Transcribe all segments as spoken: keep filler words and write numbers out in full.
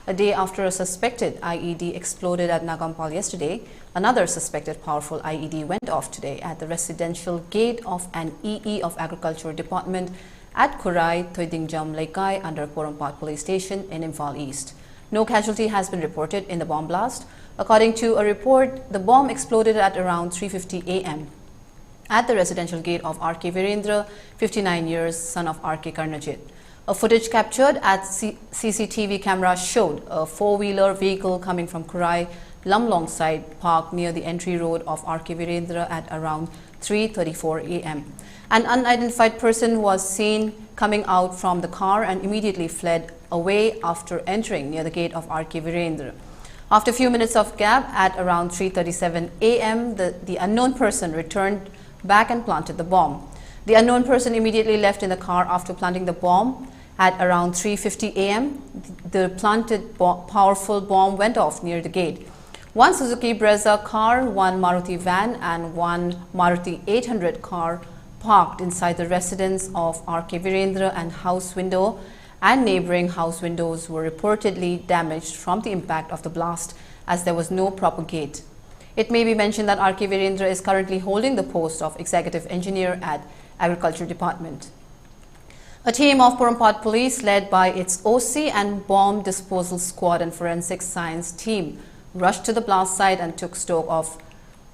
A day after a suspected I E D exploded at Nagampal yesterday, another suspected powerful I E D went off today at the residential gate of an E E of Agriculture Department at Khurai Thoidingjam Leikai under Porompat Police Station in Imphal East. No casualty has been reported in the bomb blast. According to a report, the bomb exploded at around three fifty a m at the residential gate of R K Virendra, fifty-nine years, son of R K Karnajit. A footage captured at C- C C T V camera showed a four-wheeler vehicle coming from Khurai Lamlong side parked near the entry road of R K Virendra at around three thirty-four a m. An unidentified person was seen coming out from the car and immediately fled away after entering near the gate of R K Virendra. After a few minutes of gap, at around three thirty-seven a m, the, the unknown person returned back and planted the bomb. The unknown person immediately left in the car after planting the bomb. At around three fifty a m, the planted bo- powerful bomb went off near the gate. One Suzuki Brezza car, one Maruti van, and one Maruti eight hundred car parked inside the residence of R K Virendra and house window and neighboring house windows were reportedly damaged from the impact of the blast, as there was no proper gate. It may be mentioned that R K Virendra is currently holding the post of Executive Engineer at Agriculture Department. A team of Porompat Police, led by its O C and Bomb Disposal Squad and Forensic Science Team, rushed to the blast site and took stock of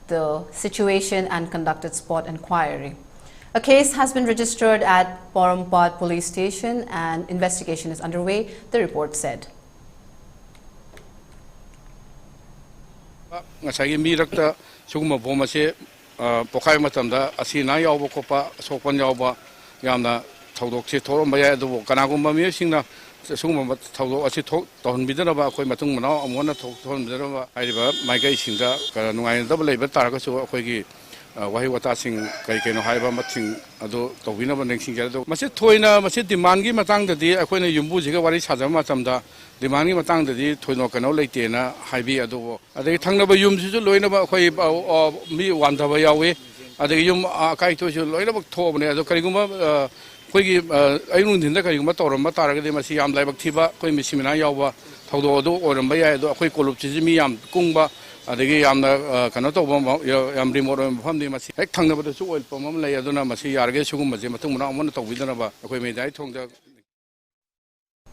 the situation and conducted spot inquiry. A case has been registered at Porompat Police Station and investigation is underway, the report said. ꯉꯁꯥꯏꯒꯤ ꯃꯤꯔꯛꯇ ꯁꯤꯒꯨꯝꯕ bomb ꯑꯁꯤ ꯄꯣꯈꯥꯏꯕ ꯃꯇꯝꯗ ꯑꯁꯤ ꯑꯅꯥ ꯌꯥꯎꯕ ꯈꯣꯠꯄ ꯑꯁꯣꯛꯄꯟ ꯌꯥꯎꯕ ꯌꯥꯝꯅ ꯊꯧꯗꯣꯛꯁꯦ ꯊꯣꯛꯂꯝꯕ ꯌꯥꯏ꯫ ꯑꯗꯨꯕꯨ ꯀꯅꯥꯒꯨꯝꯕ ꯃꯤꯑꯣꯏꯁꯤꯡꯅ ꯁꯤꯒꯨꯝꯕ ꯊꯧꯗꯣꯛ ꯑꯁꯤ ꯇꯧꯍꯟꯕꯤꯗꯅꯕ ꯑꯩꯈꯣꯏ ꯃꯇꯨꯡ ꯃꯅꯥꯎ ꯑꯃꯨꯛ ꯍꯟꯅ ꯊꯧꯗꯣꯛ ꯊꯣꯛꯍꯟꯕꯤꯗꯅꯕ ꯍꯥꯏꯔꯤꯕ ꯃꯥꯏꯀꯩꯁꯤꯡꯗ ꯅꯨꯡꯉꯥꯏꯅꯗꯕ ꯂꯩꯕ ꯇꯥꯔꯒꯁꯨ ꯑꯩꯈꯣꯏꯒꯤ ꯋꯥꯍꯩ ꯋꯥꯇꯥꯁꯤꯡ ꯀꯔꯤ ꯀꯩꯅꯣ ꯍꯥꯏꯕ ꯃꯁꯤꯡ ꯑꯗꯨ ꯇꯧꯕꯤꯅꯕ ꯅꯤꯡꯁꯤꯡꯖꯔꯤ꯫ ꯑꯗꯨ ꯃꯁꯤ ꯊꯣꯏꯅ ꯃꯁꯤ ꯗꯤꯃꯥꯟꯒꯤ ꯃꯇꯥꯡꯗꯗꯤ ꯑꯩꯈꯣꯏꯅ ꯌꯨꯝꯕꯨꯁꯤꯒ ꯋꯥꯔꯤ ꯁꯥꯖꯕ ꯃꯇꯝꯗ ꯗꯤꯃꯥꯟꯒꯤ ꯃꯇꯥꯡꯗꯗꯤ ꯊꯣꯏꯅ ꯀꯩꯅꯣ ꯂꯩꯇꯦꯅ ꯍꯥꯏꯕꯤ꯫ ꯑꯗꯨꯕꯨ ꯑꯗꯒꯤ ꯊꯪꯅꯕ ꯌꯨꯝꯁꯤꯁꯨ ꯂꯣꯏꯅꯃꯛ ꯑꯩꯈꯣꯏ ꯃꯤ ꯋꯥꯟꯊꯕ ꯌꯥꯎꯏ꯫ ꯑꯗꯒꯤ ꯌꯨꯝ ꯑꯀꯥꯏꯊꯣꯏꯁꯨ ꯂꯣꯏꯅꯃꯛ ꯊꯣꯛꯑꯕꯅꯦ꯫ ꯑꯗꯣ ꯀꯔꯤꯒꯨꯝꯕ ꯑꯩꯈꯣꯏꯒꯤ, ꯑ, ꯑꯌꯨꯛ ꯅꯨꯡꯊꯤꯟꯗ ꯀꯔꯤꯒꯨꯝꯕ ꯇꯧꯔꯝꯕ ꯇꯥꯔꯒꯗꯤ, ꯃꯁꯤ ꯌꯥꯝ ꯂꯥꯏꯕꯛ ꯊꯤꯕ, ꯑꯩꯈꯣꯏ ꯃꯤꯁꯤ ꯃꯤꯅꯥ ꯌꯥꯎꯕ ꯊꯧꯗꯣꯛ ꯑꯗꯨ ꯑꯣꯏꯔꯝꯕ ꯌꯥꯏ꯫ ꯑꯗꯣ ꯑꯩꯈꯣꯏ ꯀꯣꯂꯨꯞꯁꯤꯁꯨ ꯃꯤ ꯌꯥꯝ ꯀꯨꯡꯕ, ꯑꯗꯒꯤ ꯌꯥꯝꯅ, ꯑ, ꯀꯩꯅꯣ ꯇꯧꯕ, ꯃ-, ꯌꯥꯝ ꯔꯤꯃꯣꯠ ꯑꯣꯏꯕ ꯃꯐꯝꯅꯤ꯫ ꯃꯁꯤ ꯍꯦꯛ ꯊꯪꯅꯕꯗꯁꯨ ꯑꯣꯏꯜ ꯄꯝ ꯑꯃ ꯂꯩ꯫ ꯑꯗꯨꯅ ꯃꯁꯤ ꯌꯥꯔꯤꯈꯩ ꯁꯤꯒꯨꯝꯕꯁꯦ ꯃꯇꯨꯡ ꯃꯅꯥꯎ ꯑꯃꯨꯛ ꯍꯟꯅ ꯇꯧꯕꯤꯗꯅꯕ ꯑꯩꯈꯣꯏ ꯃꯦꯗꯤꯌꯥꯒꯤ ꯊꯣꯡꯗ